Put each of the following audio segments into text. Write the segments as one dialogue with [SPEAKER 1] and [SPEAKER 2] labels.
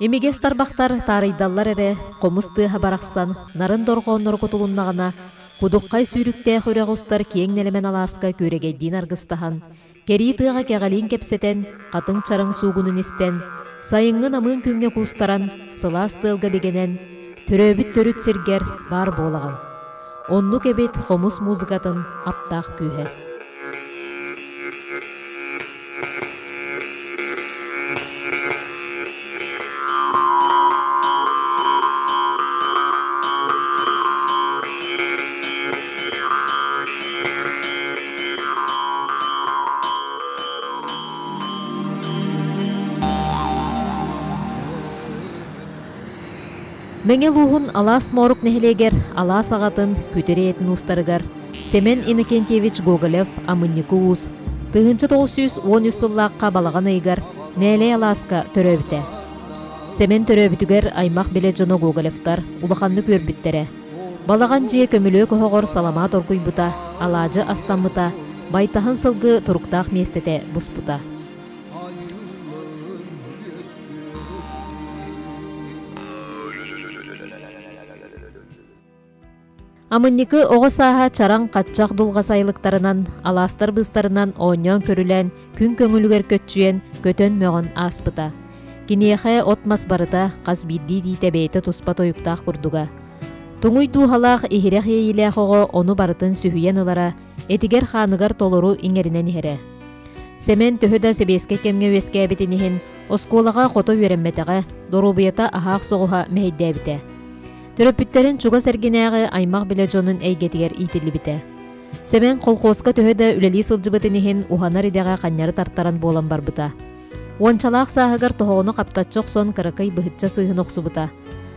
[SPEAKER 1] Имигэс тарбахтар таарыйдаллар эрэ, хомус тыаһа барахсан, нарын дорҕооннору кутулуннаҕына, кудуххай сүүрүктээх үрэх устар киэҥ нэлэмэн алааска күөрэгэйдиин аргыстаһан, кэрии тыаҕа кэҕэлиин кэпсэтэн, хатыҥ чараҥ суугунун истэн, сайыҥҥы намыын күҥҥэ куустаран, сылаас тыалга бигэнэн, төрөөбүт төрүт сиргэр баар буолаҕын. Оннук эбит хомус музыкатын аптаах күүһэ. Мэҥэ улууһун Алаас Моорук нэһилиэгэр Алаас аҕатын Күтэр ийэтин уустарыгар Сэмэн Иннокентьевич Гоголев Амынньыкы уус 1913 сыллаахха балаҕан ыйыгар Нээлэй алааска төрөөбүтэ. Сэмэн төрөөбүтүгэр аймах-билэ дьоно Гоголевтар улаханнык үөрбүттэрэ. Балаҕан дьиэ көмүлүөк оһоҕор саламаат оргуйбута, алаадьы астаммыта, байтаһын сылгы туруктаах миэстэтэ буспута. Амынньыкы оҕо сааһа чараҥ хаччах дулҕа сайылыктарынан, алаастар быыстарынан оонньоон-көрүлээн, күн көҥүлүгэр көччүйэн, көтөн-мөҕөн ааспыта. Киниэхэ от-мас барыта хас биирдии диитэ бэйэтэ туспа тойуктаах курдуга. Туҥуй дууһалаах иһирэх иэйиилээх оҕо ону барытын сүһүйэн ылара, этигэр-хааныгар толору иҥэринэн иһэрэ. Сэмэн төһө да сэбиэскэй кэмҥэ үөскээбитин иһин, оскуолаҕа хото үөрэммэтэҕэ, доруобуйата аһаах соҕуһа мэһэйдээбитэ. Төрөппүттэрин чугас эргинээҕи аймах-билэ дьонун эйгэтигэр иитиллибитэ. Сэмэн колхуоска төһө да үлэлии сылдьыбытын иһин уһанар идэҕэ ханньары тартаран буолан барбыта. Уончалаах сааһыгар тоһоҕону хаптаччы охсон кыракый быһычча сыыһын охсубута.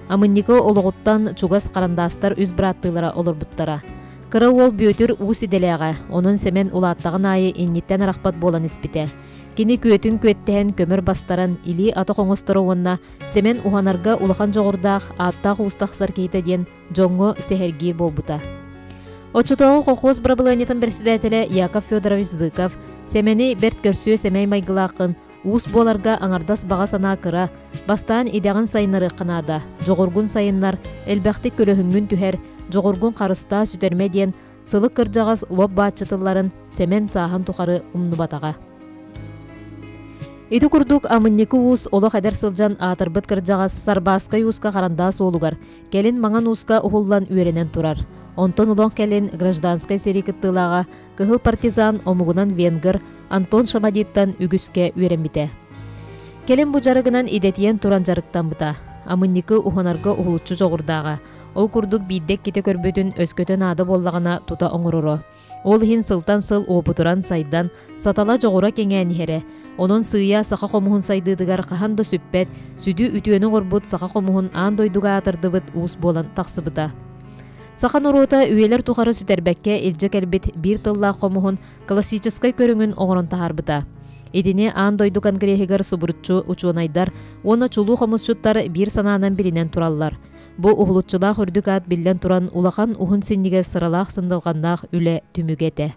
[SPEAKER 1] Амынньыкы олоҕуттан чугас харандаастар үс бырааттыылара олорбуттара. Кыра уол Бүөтүр уус идэлээҕэ, онон Сэмэн улааттаҕын аайы инниттэн арахпат буолан испитэ. Кини күөтүн күөттэһэн көмөр бастаран, илии-атах оҥосторо уонна Сэмэн уһанарга улахан дьоҕурдаах, ааттаах уус тахсар киһитэ диэн дьоҥҥо сэһэргиир буолбута. Оччотооҕу колхоз бырабылыанньатын председателэ Яков Федорович Зыков Сэмэни бэрт көрсүө сэмэй майгылааххын, уус буоларга аҥардас баҕа санаа кыра, бастаан идэҕин сайыннарыахха наада, дьоҕургун сайыннар, элбэхтик көлөһүҥҥүн түһэр, дьоҕургун харыстаа сүтэрмэ диэн сылык кырдьаҕас лоп бааччы тылларын Сэмэн сааһын тухары умнубатаҕа. Ити курдук Амынньыкы уус олох эдэр сылдьан аатырбыт кырдьаҕас Сарбааскай ууска харандаас уолугар, кэлин Маҥан ууска уһуллан үөрэнэн турар. Онтон олох кэлин гражданскай сэрии кыттыылааҕа кыһыл партизан омугунан венгр Антон Шамадиттан үгүскэ үөрэммитэ. Кэлин бу дьарыгынан идэтийэн туран дьарыктаммыта. Амынньыкы уһанарга уһулуччу дьоҕурдааҕа. Ол курдук биирдэ-иккитэ көрбүтүн өскөтө наада буоллаҕына тута оҥороро. Ол иһин сылтан сыл уопутуран сайдан, сатала дьоҕура кэҥээн иһэрэ. Онон сыыйа саха хомуһун сайдыытыгар хаһан да сүппэт, сүдү үтүөнү оҥорбут саха хомуһун аан дойдуга аатырдыбыт уус буолан тахсыбыта. Саха норуота үйэлэр тухары сүтэрбэккэ илдьэ кэлбит биир тыллаах хомуһун классическай көрүҥүн оҥорон таһаарбыта. Итини аан дойду конгреһыгар субуруччу учуонайдар уонна чулуу хомусчуттар биир санаанан билинэн тураллар. Бу уһулуччулаах үрдүк аат биллэн туран улахан уһун синньигэс сыралаах сындалҕаннаах үлэ түмүгэ этэ.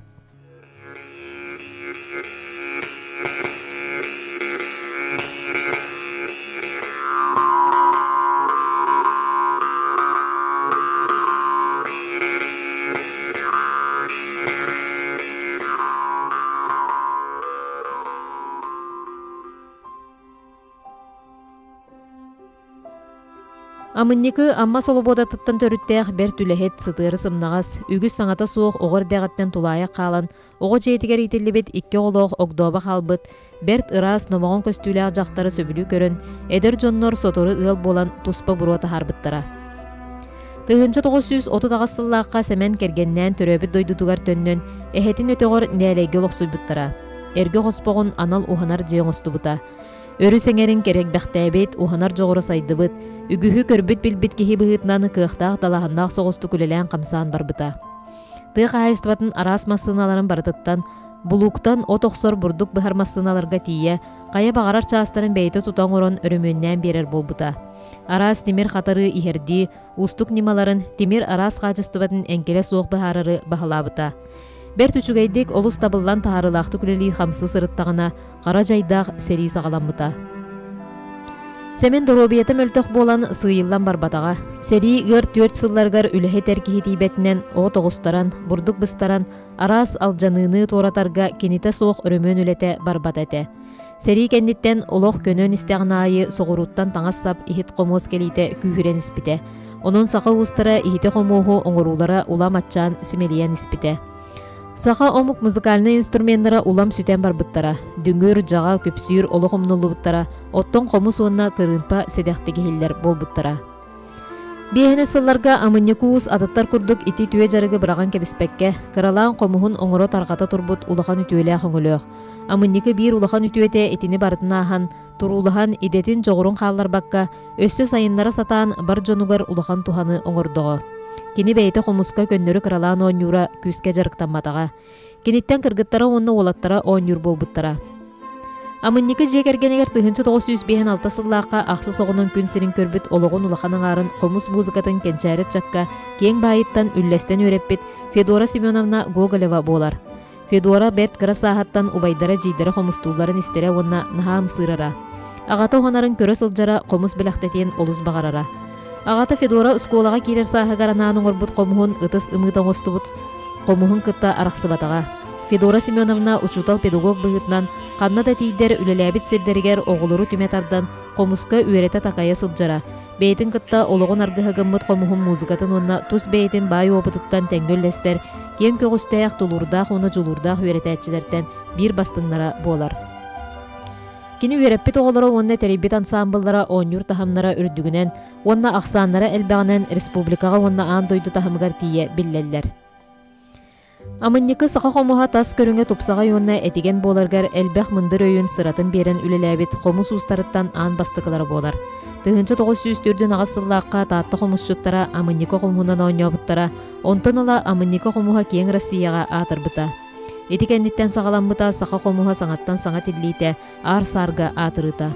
[SPEAKER 1] Амынньыкы Амма Солобуодатыттан төрүттээх бэрт үлэһит, сытыары сымнаҕас, үгүс саҥата суох оҕо эрдэҕиттэн тулаайах хаалан, оҕо дьиэтигэр иитиллибит икки оҕолоох огдообо хаалбыт, бэрт ыраас, номоҕон көстүүлээх дьахтары сөбүлүү көрөн, эдэр дьоннор сотору ыал буолан туспа буруо таһаарбыттара. 1938 сыллаахха Сэмэн кэргэннээн төрөөбүт дойдутугар төннөн, эһэтин өтөҕөр Нээлэйгэ олохсуйбуттара. Эргэ хоспоҕун анал уһанар дьиэ оҥостубута. Өрүс эҥэрин кэрэгбэхтээбит, уһанар дьоҕура сайдыбыт, үгүһү көрбүт-билбит киһи быһыытынан кыахтаах далааһыннаах соҕустук үлэлээн-хамсаан барбыта. Тыа хаһаайыстыбатын араас массыыналарын барытыттан Булууктан от охсор бурдук быһар массыыналарга тиийэ, хайа баҕарар чаастарын бэйэтэ тута оҥорон өрөмүөннээн биэрэр буолбута. Араас тимир хатарыы иһэрдии, уустук ньымаларын, тимир араас хаачыстыбатын эҥкилэ суох быһаарары баһылаабыта. Бэрт үчүгэйдик олус табыллан таһаарыылаахтык үлэлии-хамсыы сырыттаҕына, хара дьайдаах сэрии саҕаламмыта. Сэмэн доруобуйата мөлтөх буолан сыыйыллан барбатаҕа. Сэрии ыар түөрт сылларыгар үлэһит эр киһи тиийбэтинэн от оҕустаран, бурдук быстаран, араас алдьаныыны туоратарга кинитэ суох өрөмүөн үлэтэ барбат этэ. Сэрии кэнниттэн олох көнөн истэҕин аайы соҕурууттан таҥас-сап иһит-хомуос кэлиитэ күүһүрэн испитэ. Онон саха уустара иһити-хомуоһу оҥоруулара улам аччаан симэлийэн испитэ. Саха омук музыкальнай инструменнара улам сүтэн барбыттара. Дүҥүр, дьаҕа, күпсүүр олох умнуллубуттара, оттон хомус уонна кырыымпа сэдэхтик иһиллэр буолбуттара. Биэһинэ сылларга Амынньык уус атыттар курдук ити үтүө дьарыгы быраҕан кэбиспэккэ, кыралаан хомуһун оҥоро тарҕата турбут улахан үтүөлээх өҥөлөөх. Амынньыкы биир улахан үтүөтэ итини барытын ааһан, туруулаһан, идэтин дьоҕурун хаалларбакка, өссө сайыннара сатаан бар дьонугар улахан туһаны оҥордоҕо. Кини бэйэтэ хомуска көннөрү кыралаан оонньуура күүскэ дьарыктамматаҕа. Киниттэн кыргыттара уонна уолаттара оонньуур буолбуттара. Амынньыкы дьиэ кэргэнигэр 1956 сыллаахха ахсыс оҕонон күн сирин көрбүт олоҕун улахан аҥаарын хомус музыкатын кэнчээри ыччакка киэҥ баайыттан үллэстэн үөрэппит Федора Семеновна Гоголева буолар. Федора бэрт кыра сааһыттан убайдара-дьиийдэрэ хомустуулларын истэрэ уонна наһаа ымсыырара. Аҕата уһанарын көрө сылдьара хомус бэлэхтэтиэн олус баҕарара. Аҕата Федора оскуолаҕа киирэр сааһыгар анаан оҥорбут хомуһун ытыс ымыыта оҥостубут хомуһун кытта арахсыбатаҕа. Федора Семеновна учуутал-педагог быһыытынан ханна да тиийдэр үлэлээбит сирдэригэр оҕолору түмэ тардан хомуска үөрэтэ-такайа сылдьара. Бэйэтин кытта олоҕун аргыһа гыммыт хомуһун музыкатын уонна тус бэйэтин баай уопутуттан тэҥҥэ үллэстэр киэҥ көҕүстээх, тулуурдаах уонна дьулуурдаах үөрэтээччилэртэн биир бастыҥнара буолар. Кини үөрэппит оҕолоро уонна тэрийбит ансаамбыллара оонньуур таһымнара үрдүгүнэн уонна ахсааннара элбэҕинэн республикаҕа уонна аан дойду таһымыгар тиийэ биллэллэр. Амынньыкы саха хомуһа тас көрүҥэ тупсаҕай уонна этигэн буоларыгар элбэх мындыр өйүн сыратын биэрэн үлэлээбит хомус уустарыттан аан бастакылара буолар. 1948 сыллаахха Таатта хомусчуттара Амынньыкы хомуһунан оонньообуттара, онтон ыла Амынньыкы хомуһа киэҥ Россияҕа аатырбыта. Ити кэнниттэн саҕаламмыта саха хомуһа саҥаттан саҥа тиллиитэ, аар-саарга аатырыыта.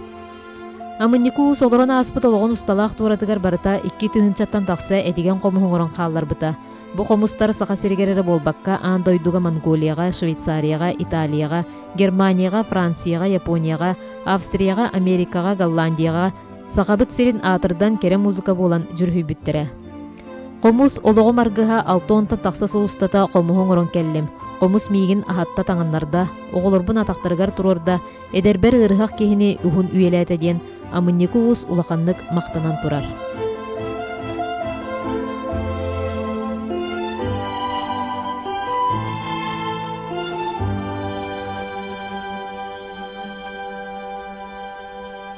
[SPEAKER 1] Амынньык уус олорон ааспыт олоҕун усталаах туоратыгар барыта икки тыһыынчаттан тахса этигэн хомуһу оҥорон хаалларбыта. Бу хомустар Саха сиригэр эрэ буолбакка, аан дойдуга Монголияҕа, Швейцарияҕа, Италияҕа, Германияҕа, Францияҕа, Японияҕа, Австрияҕа, Америкаҕа, Голландияҕа Сахабыт сирин аатырдан кэрэ музыка буолан дьүрүһүйбүттэрэ. Хомус олоҕум аргыһа алта уонтан тахса сыл устата хомуһу оҥорон кэллим. Хомус миигин аһатта таҥыннарда, оҕолорбун атахтарыгар туруорда, эдэрбэр ыарыһах киһини уһун үйэлээтэ диэн Амынньыкы уус улаханнык махтанан турар.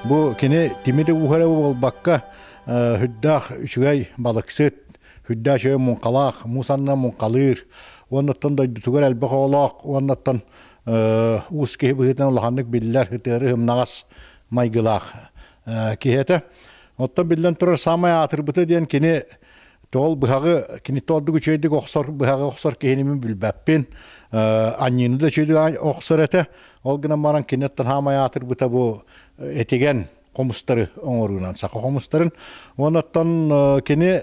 [SPEAKER 2] Бу кини тимири ууһара буолбакка Үрдээх үчүгэй балыксыт, үрдээх үчүгэй муҥхалаах, муус аннынан муҥхалыыр, уоннаттан дойдутугар элбэх оҕолоох, уоннаттан уус киһи быһыытынан улаханнык биллэр, ытыары ымнаҕас майгылаах киһи этэ. Оттон биллэн турар саамай аатырбыта диэн кини тоҕол быһаҕы киниттэн ордук үчүгэйдик охсор быһаҕы охсор киһини мин билбэппин. Анньыыны да үчүгэйдик охсор этэ. Ол гынан баран киниттэн саамай аатырбыта бу этигэн хомустары оҥоруунан саха хомустарын. Онон кини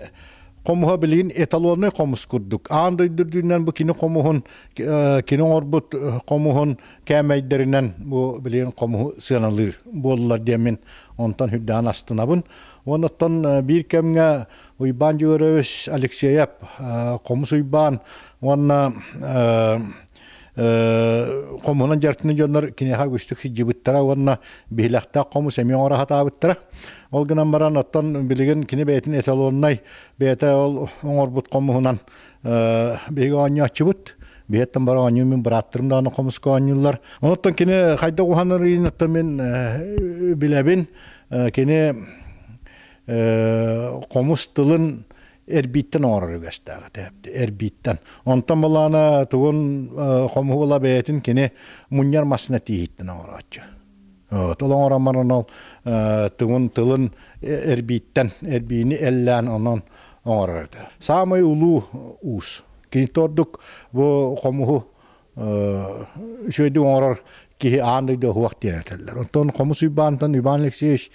[SPEAKER 2] хомуһа билигин эталонный хомус курдук. Аан дойду үрдүнэн бу кини хомуһун кини оҥорбут хомуһун кээмэйдэринэн бу билигин хомуһу сыаналыыр буоллар диэммин онтон үрдээн астынабын. Онон биир кэмҥэ Уйбаан Дьөгүөрөбүс Алексеев хомус Уйбаан уонна хомуһунан дьарыктанар дьоннор киниэхэ үгүстүк сылдьыбыттара уонна биһилэхтээх хомус эмиэ оҥоро сатаабыттара. Ол гынан баран оттон билигин кини бэйэтин эталоннай бэйэтэ ол оҥорбут хомуһунан биһиги оонньооччубут. Биһиэттэн бары оонньуу мин бырааттарым даҕаны хомуска оонньууллар. Онуттан кини хайдах уһанарыйын оттон мин билэбин. Кини хомус тылын эрбииттэн оҥорор үгэстээх этэ эрбииттэн. Онтон былаана тугун хомуһула бэйэтин кини мунньар массына тииһиттэн оҥорооччу. Ол оҥорон баран ол тугун тылын эрбииттэн эрбиини эллээн онон оҥорор этэ. Саамай улуу уус. Кини ордук бу хомуһу Үчүгэйдик оҥорор киһи аан дойду оһуох диэн этэллэр. Онтон Хомус Уйбаантан Иван Алексеевич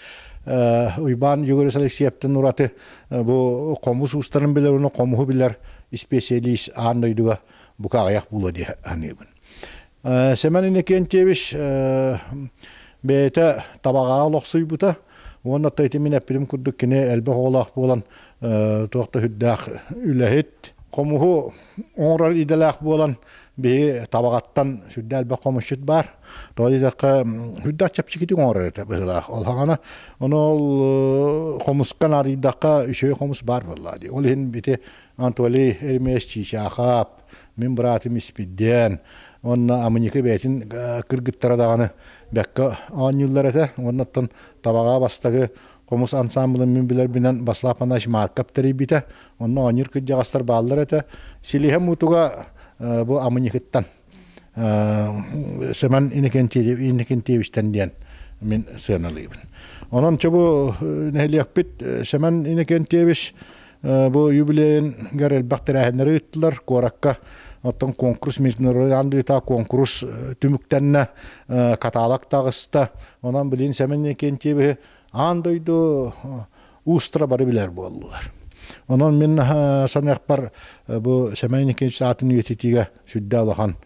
[SPEAKER 2] Уйбаан Дьөгүөрүс Алексеевтан ураты бу хомус уустарын билэр уонна хомуһу билэр исписэлиис аан дойдуга бука аҕыйах буолуо дии саныыбын. Семен Иннокентьевич бэйэтэ табаҕаҕа олохсуйбута уонна ити мин эппитим курдук кини элбэх оҕолоох буолан туох да сүрдээх үлэһит, хомуһу оҥорор идэлээх буолан биһи табаҕаттан сүрдээх элбэх хомусчут баар. Тоҕо диэтэххэ сүрдээх чэпчэкитик оҥорор этэ быһыылаах. Ол хаҥана ону ол хомуска наадыйдахха үчүгэй хомус баар буоллаа дии. Ол иһин ити Анатолий Еремеевич Чичахап, мин быраатым Испирдиэн уонна Амыньыкы бэйэтин кыргыттара даҕаны бэккэ оонньууллар этэ. Уонна оттон табаҕа бастакы хомус ансаамбылын мин билэрбинэн Баслав Панасьевич Марков тэрийбитэ. Онно оонньуур кырдьаҕастар бааллар этэ. Силиһэ муутуга бу Амыньыкыттан Семен Иннокентьевичтэн диэн мин сыаналыыбын. Онон чэ бу нэһилиэкпит Семен Иннокентьевич бу юбилейыгар элбэх тэрээһиннэри ыыттылар куоракка. Оттон конкурс международный Андрейта конкурс түмүктэннэ, каталог таҕыста. Онон билин Семен Иннокентьевиһи аан дойду уустара бары билэр буоллулар. Онон мин саныахпар бу Семен Иннокентьевич аатын үйэтитиигэ сүрдээх улахан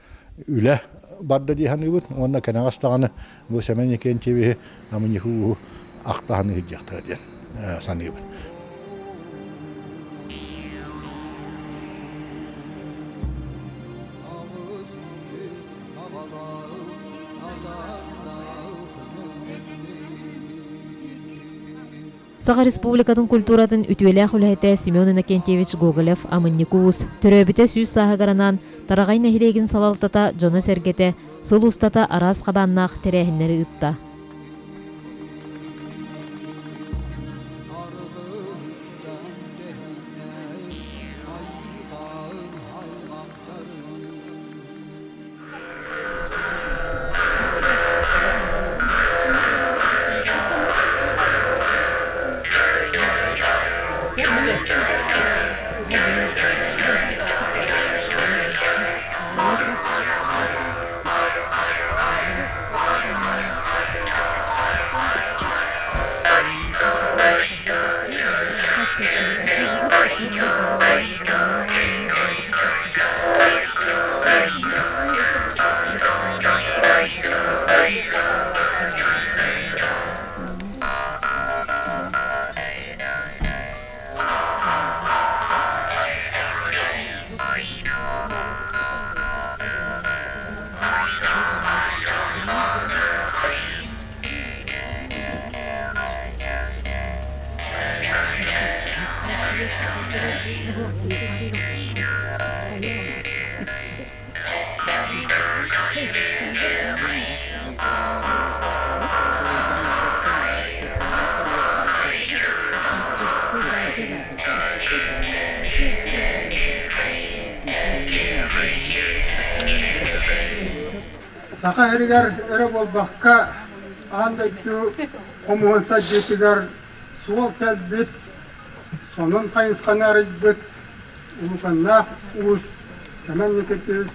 [SPEAKER 2] үлэ барда дии саныыбын уонна кэнэҕэс даҕаны бу Семен Иннокентьевиһи Амыньыхы ууһу ахтаһан ыһыдьыахтара диэн саныыбын.
[SPEAKER 1] Саха Республикатын культуратын үтүөлээх үлэһитэ Семен Иннокентьевич Гоголев Амынньык Уус төрөөбүтэ 100 сааһыгар анаан Тараҕай нэһилиэгин салалтата дьоно-сэргэтэ сыл устата араас хабааннаах тэрээһиннэри ыытта.
[SPEAKER 3] Саха сиригэр эрэ буолбакка, аан дойду хомуһун сайдыытыгар суол тэлбит, сонун хайысханы арыйбыт улуканнаах уус Сэмэн Никитич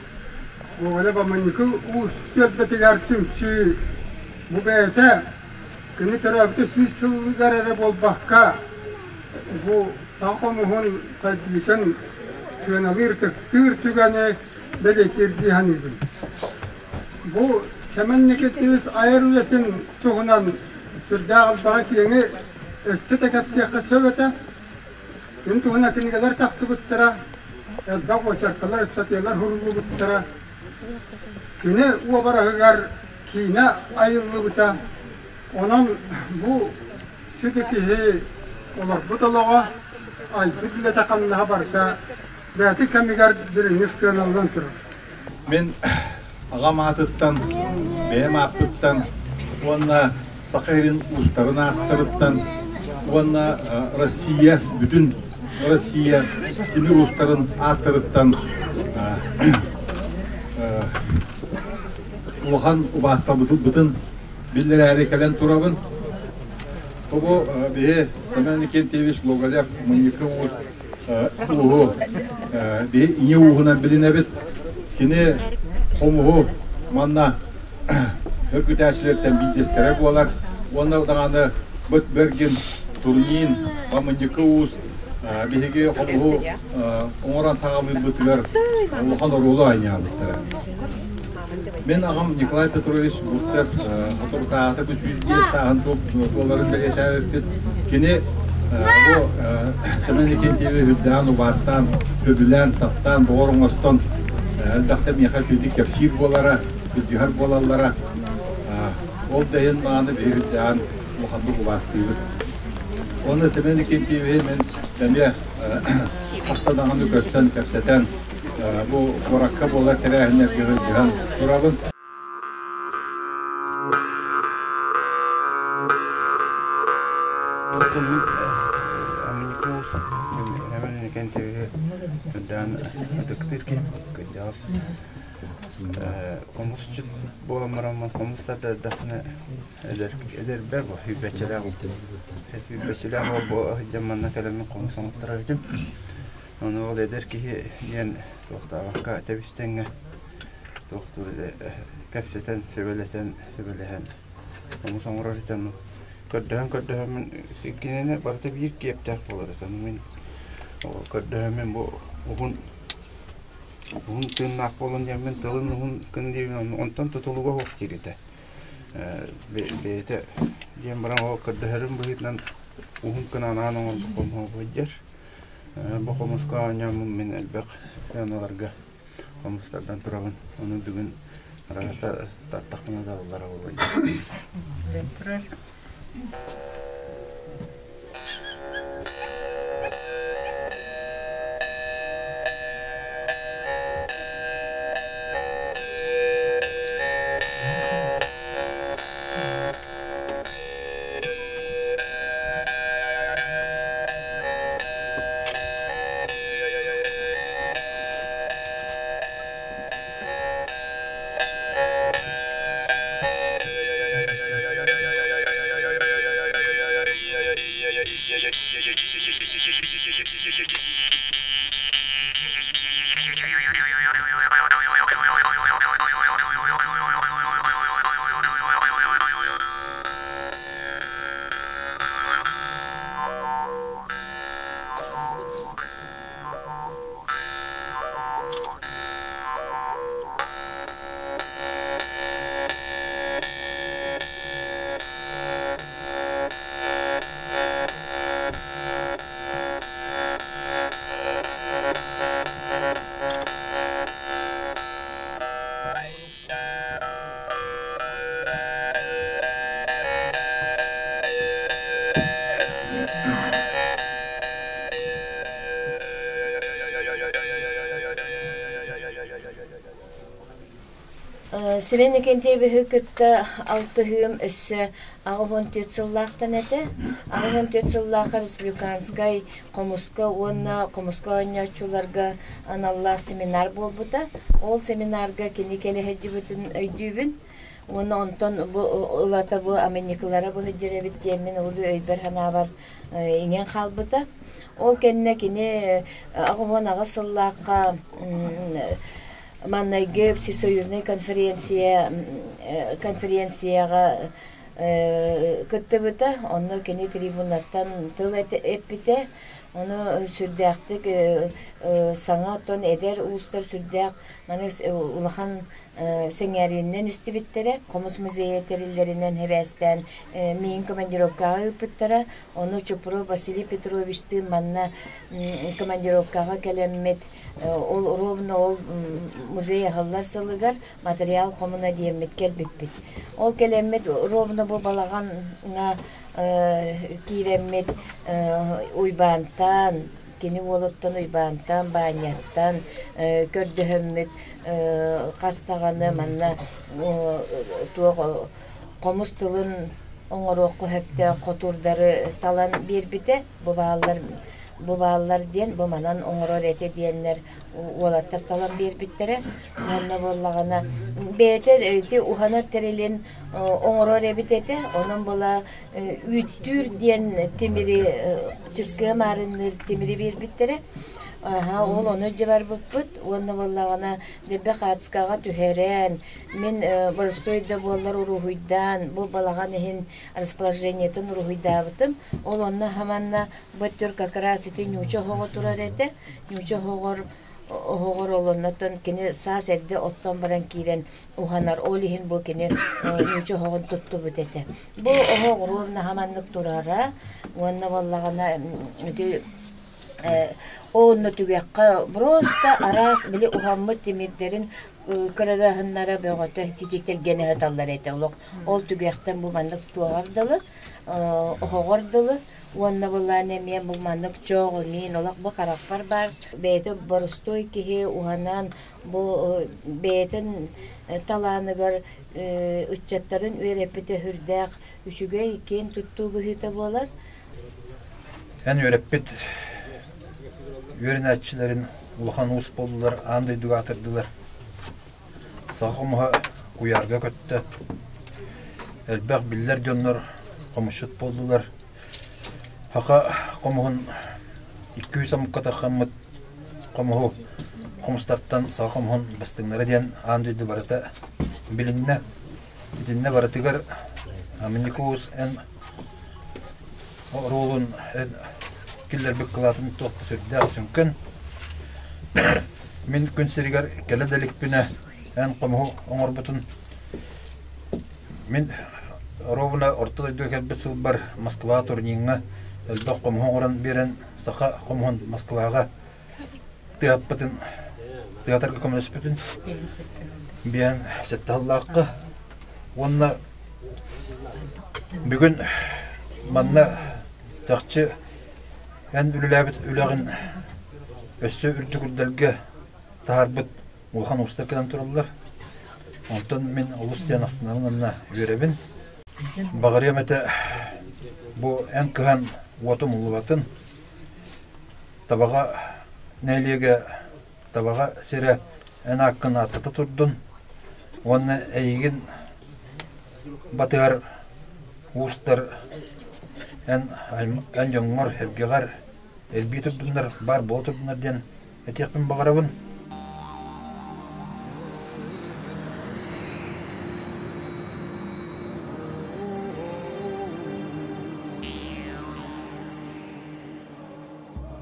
[SPEAKER 3] Гоголев Аманньыкы уус түөлбэтигэр түмсүү бу бэйэтэ кини төрөөбүтэ 100 сылыгар эрэ буолбакка, бу саха хомуһун сайдыытын сыаналыыр, ытыктыыр түгэни бэлиэтиир дии саныыбын. Бу Сэмэн Никитич айар үлэтин туһунан сүрдээх элбэҕи киэҥи өссө да кэпсиэххэ сөп этэ. Кини туһунан кинигэлэр тахсыбыттара, элбэх уочаркалар, ыстатыйалар суруллубуттара. Кини уобараһыгар киинэ айыллыбыта. Онон бу сүдү киһи олорбут олоҕо, айбыт үлэтэ-хамнаһа барыта бэйэтин кэмигэр дириҥник сыаналанан турар.
[SPEAKER 4] Мин аҕам аатыттан, бэйэм ааппыттан уонна Саха сирин уустарын ааттарыттан уонна Россия, бүтүн Россия тимир уустарын ааттарыттан улахан убаастабытын биллэрээри кэлэн турабын. Бу биһи Семен Никентьевич Гоголев Мунньукы уус ууһу биһи ийэ ууһунан билинэбит. Кини хомуһу манна Өргүтээччилэртэн биирдэстэрэ буолар уонна даҕаны Быт Бэргин, Турнин, Мамынньыкы Уус биһиги хомуһу оҥорон саҕалыырбытыгар улахан оруолу айньаабыттара. Мин аҕам Николай Петрович Бурцев соторутааҕыта бу 105 сааһын туоларын бэлиэтээбиппит. Кини бу Сэмэн Викентьеви үрдээн, убаастаан, сөбүлээн, таптаан, доҕор оҥостон элбэхтэ миэхэ үчүгэйдик кэпсиир буолара. Сылдьыһар буолаллара. Ол да иһин мааны биһиги үрдээн улаханнык убаастыыбыт. Уонна Семен Никитьевиһи мин эмиэ хаста даҕаны көрсөн, кэпсэтэн, бу куоракка буолар тэрээһиннэргэ сылдьыһан турабын.
[SPEAKER 5] Хомусчут буолан бараммын хомус тарда эрдэхпинэ эдэрбэр бу сүүрбэччэлээх сүүрбэччэлээх уол бу сылдьан манна кэлэммин хомус оҥотторор этим. Ону ол эдэр киһи диэн туохтаабакка тэбис-тэҥҥэ туохтуур кэпсэтэн, сүбэлэтэн, сүбэлэһэн хомус оҥорор этим. Көрдөһөн-көрдөһөммүн кинини барыта биир киэптээх буолар этэ. Мин көрдөһөммүн бу уһун Уһун тыыннаах буолан диэммин тылын уһун гын диэбин онтон тутулуга суох диир этэ. Бэйэтэ диэн баран ол көрдөһөрүм быһыытынан уһун гына анаан оҥорбут хомуһу сылдьар. Бу хомуска оонньооммун мин элбэх сыаналарга хомустардан турабын. Ону бүгүн араата тартахпына да ыллара буолуо.
[SPEAKER 6] Сирин Никентьевиһы кытта алтыһыым өссө 84 сыллаахтан этэ. 84 сыллаахха республиканскай хомуска уонна хомуска оонньооччуларга аналлаах семинар буолбута. Ол семинарга кини кэлэ сылдьыбытын өйдүүбүн. Уонна онтон бу ылата бу аминникылара быһыдьыр эбит диэммин ол өйбөр-санаабар иҥэн хаалбыта. Ол кэннэ кини 88 сыллаахха маннайгы всесоюзнай конференция конференцияҕа кыттыбыта. Онно кини трибунаттан тыл эппитэ. Ону сүрдээхтик саҥа оттон эдэр уустар сүрдээх маны улахан сэҥээриинэн истибиттэрэ. Хомус музейа тэриллэринэн эбээстээн миин командировкаҕа ыыппыттара. Ону Чупров Василий Петровичтыын манна командировкаҕа кэлэммит ол ровно ол музей аһыллар сылыгар материал хомуна диэммит кэлбиппит. Ол кэлэммит ровно бу балаҕаҥҥа киирэммит Уйбаантан кини уолуттан Уйбаантан, Баанньаттан көрдөһөммүт хас даҕаны манна туох хомус тылын оҥоруохха сөптөөх хотуурдары талан биэрбитэ. Бу бааллар бу бааллар диэн бу манан оҥорор этэ диэннэр уолаттар талан биэрбиттэрэ. Уонна буоллаҕына бэйэтэ ити уһанар тэрилин оҥорор эбит этэ. Онон була үүттүүр диэн тимири чыскыа маарынныыр тимири биэрбиттэрэ. Аха, ол ону дьэ барбыппыт уонна буоллаҕына Дебе хаацкаҕа түһэрэн, мин боростуой да буоллар уруһуйдаан, бу балаҕан иһин расположениетын уруһуйдаабытым. Ол онно хаманна бу өттүр как раз ити ньууча оһоҕо турар этэ. Ньууча оһоҕор оһоҕор ол оннотон кини саас эрдэ оттон баран киирэн уһанар. Ол иһин бу кини ньууча оһоҕун туттубут этэ. Бу оһох ровно хаманнык турара уонна буоллаҕына ити Онно түгэххэ просто араас били уһаммыт тимирдэрин кырадаһыннара бөҕөтө титиктэргэнэ сыталлар этэ олох. Ол түгэхтэн бу маннык туоҕар дылы, оһоҕор дылы уонна былаан эмиэ бу маннык чоох иҥиин олох бу харахпар баар. Бэйэтэ боростуой киһи уһанан бу бэйэтин талааныгар ыччаттарын үөрэппитэ сүрдээх үчүгэй киэн туттуу быһыыта буолар.
[SPEAKER 7] Эн үөрэппит үөрэнээччилэрин улахан уус буоллулар, аан дойдуга аатырдылар. Саха хомуһа куйаарга көттө. Элбэх биллэр дьоннор хомусчут буоллулар. Саха хомуһун 200 омукка тархаммыт хомуһу хомустартан саха хомуһун бастыҥнара диэн аан дойду барыта билиннэ. Итиннэ барытыгар Амникуус эн оруолун киллэрбит кылаатын туох да сүрдээх сүҥкэн. Мин күн сиригэр кэлэ да иликпинэ эн хомуһу оҥорбутун мин оруобуна орто дойдуга кэлбит сылбар Москва турниҥҥа элбэх хомуһу оҥорон биэрэн саха хомуһун Москваҕа тыаһаппытын тыатарга көмөлөспүтүн биэн сэттэ уонна бүгүн манна чахчы эн үлэлээбит үлэҕин өссө үрдүк үрдэлгэ таһаарбыт улахан уустар кэлэн тураллар. Онтон мин олус диэн астынабын уонна үөрэбин. Баҕарыам этэ бу эн кыһан уотум уллубатын, Табаҕа нэһилиэгэ Табаҕа сирэ эн ааккын ааттата турдун уонна эйигин батыһар уустар эн эн дьоҥҥор эргэҕэр элбии турдуннар, баар буола турдуннар диэн этиэхпин баҕарабын.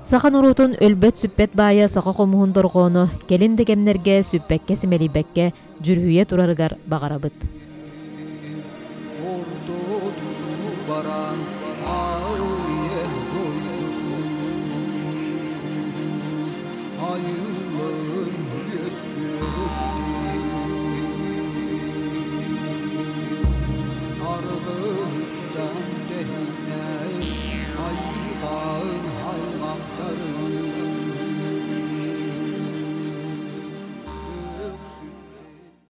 [SPEAKER 1] Саха норуотун өлбөт-сүппэт баайа саха хомуһун дорҕооно кэлин да кэмнэргэ сүппэккэ-симэлийбэккэ дьүрүһүйэ турарыгар баҕарабыт.
[SPEAKER 8] Баран